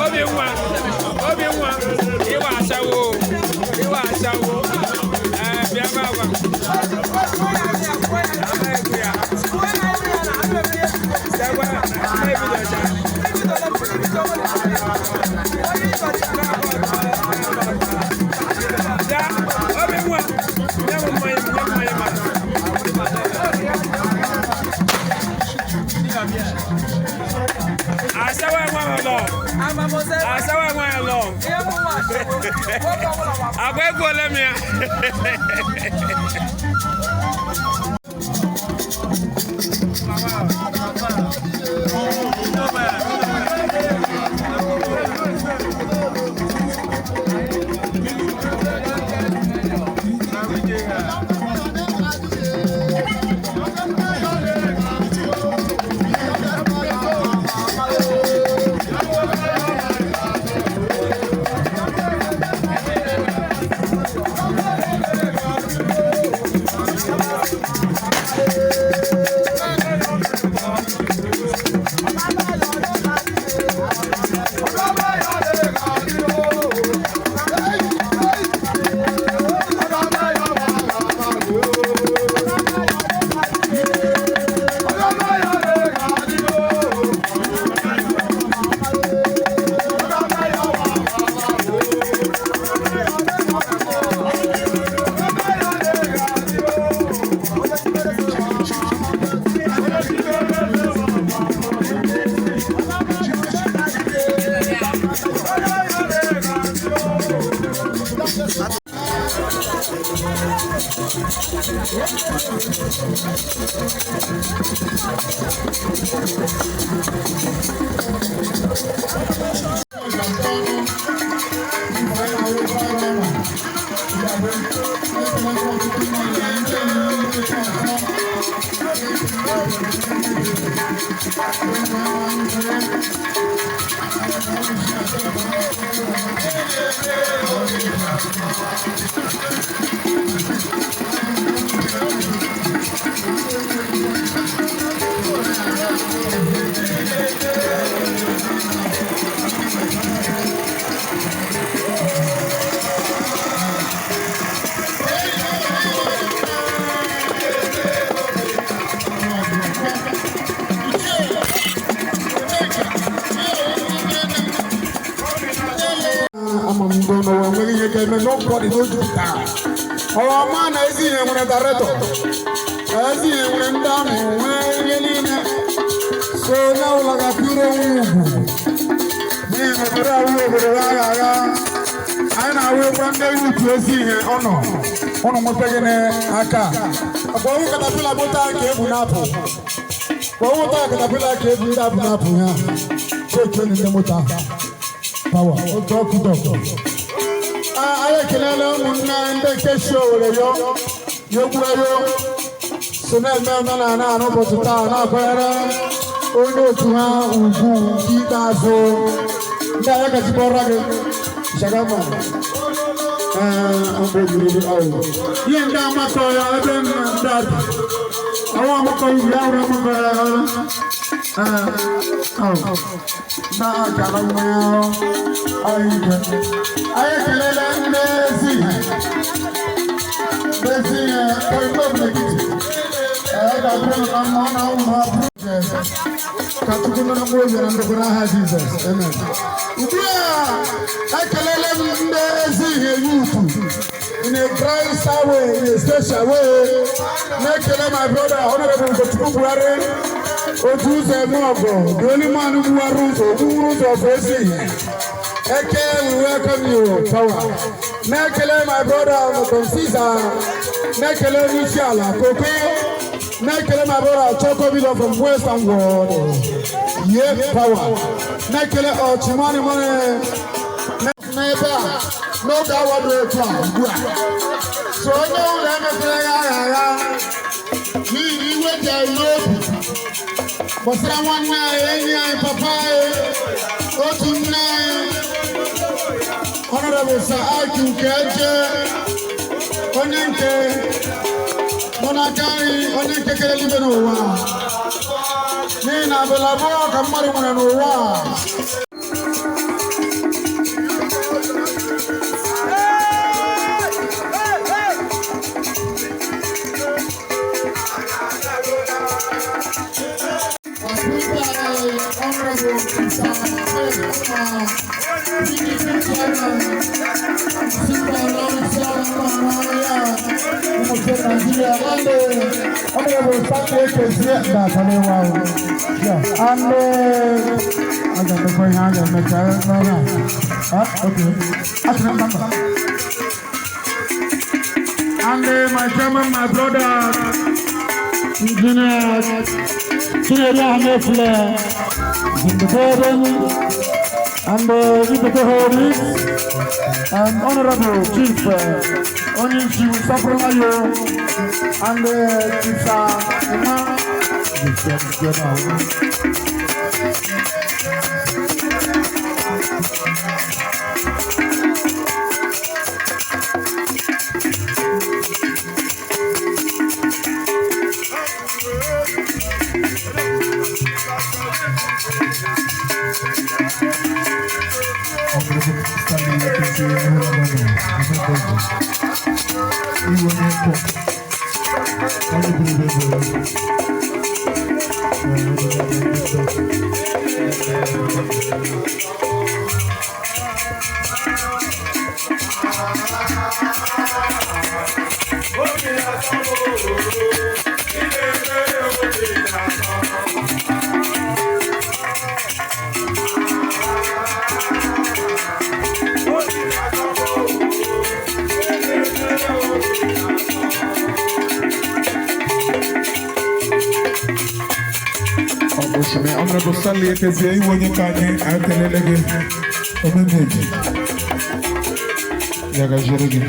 Obi nwa, obi nwa, ịwa ashawo, ịwa ashawo. Ee, bịa gwa gwa. Ama egwu ya. Bịa gwa, ama ebido cha. Bịa, obi nwa, nye m mmanya, nye m mmanya ma. Ashawo enwe m lọ. Ashawo enwe m lọ. Agwa egwu ole m ya? Ama m ndị n'ụwa enweghị ihe ga-eme. Nobody no Jupiter. Ọma na ezi ihe nwere director, ezi ihe nwere ndị amị, nwee ihe niile. So onye ọbụla ga-akwụrụ onwe ugwu n'ihi na obodo awụ obodo agha agha. Anyị na-awụ ekwe ndị youth ezi ihe ọ nọ ụnụ nweta gịnị aka ọkwa ọwụ caterpillar moto a ka ebu na-apụ kwa ọwụ taa caterpillar ka ebu ndị apụ na-apụ ya check ndị moto ahụ power otu ọkụ dọkụ. Anyị ekelela ụmụnne anyị ndị nke si Owere yọ yogburu yo so na-eme omenala a n'ụbọchị taa, na-akwanyere onye otu ha ugwu nke ikpeazụ. Ndị anyị gazikpọrọ gị Shagama ihe ndị amakọ ya ebe ndị a bi àwọn amakọ ibi ahụrụ amakọ ya na akara mmanya anyị ike. Anyị ekelela ndị ezi ihe, ndị ezi ihe oyibo n'etiti ee ga-abụrụ na mma ọ na-awụ ha ka Chukwu nara mkpụrụ obi na ndokwa n'aha Jizọs, amen. Ugbu a, ekelele m ndị ezi ihe youth in a Christ way, in a special way. Na-ekele my brother, Honorable Ugochukwu Buhari. Otu ụzọ eme ọgọ, the only man gbuwara ụzọ, gbuwuru ụzọ bụ ezi ihe. Eke, we welcome you, power. Na-ekele my brother from Caesar, na-ekele onye isi ala Koko, na-ekele my brother Chokobilo from Western World. Ye power. Na-ekele Ọchịmani Mani n'ebe a n'oge awa dị otu a ugbu a. So onye ụlọ emepere ya agha agha n'ihi iwe dị anyị n'obi gbasara nwanne anyị, enyi anyị, papa anyị, otu nne anyị, Honorable Sir Ike Ukeje, onye nke nọ n'aka nri, onye nke kere eluigwe n'ụwa, n'ihi na abụla abụọ ka mmadụ nwere n'ụwa a. Honorable Sir PDP Chairman, Super Nigeria, and Honorable Sunday Kezie Dakalewa. Yeah, and aga m ekwe ihe a ga-emecha n'ọrụ a. Ah, okay. Achọrọ m mba. And my chairman, my brother, Engineer Chinedu Ahmefle, is in the building, and Ibeke Holdings, and Honorable Chief Onyeisi Wisapụrụlayo, and Chief Emma. Honorable Stanley Ekezie Nwolabano, Ahmed Iwe onye nkọ, onye buru ebe. Ọ bụ Oshime, Honorable Stanley Ekezie, iwe onye ka anyị ekelele gị, omemeji ya gaziere gị.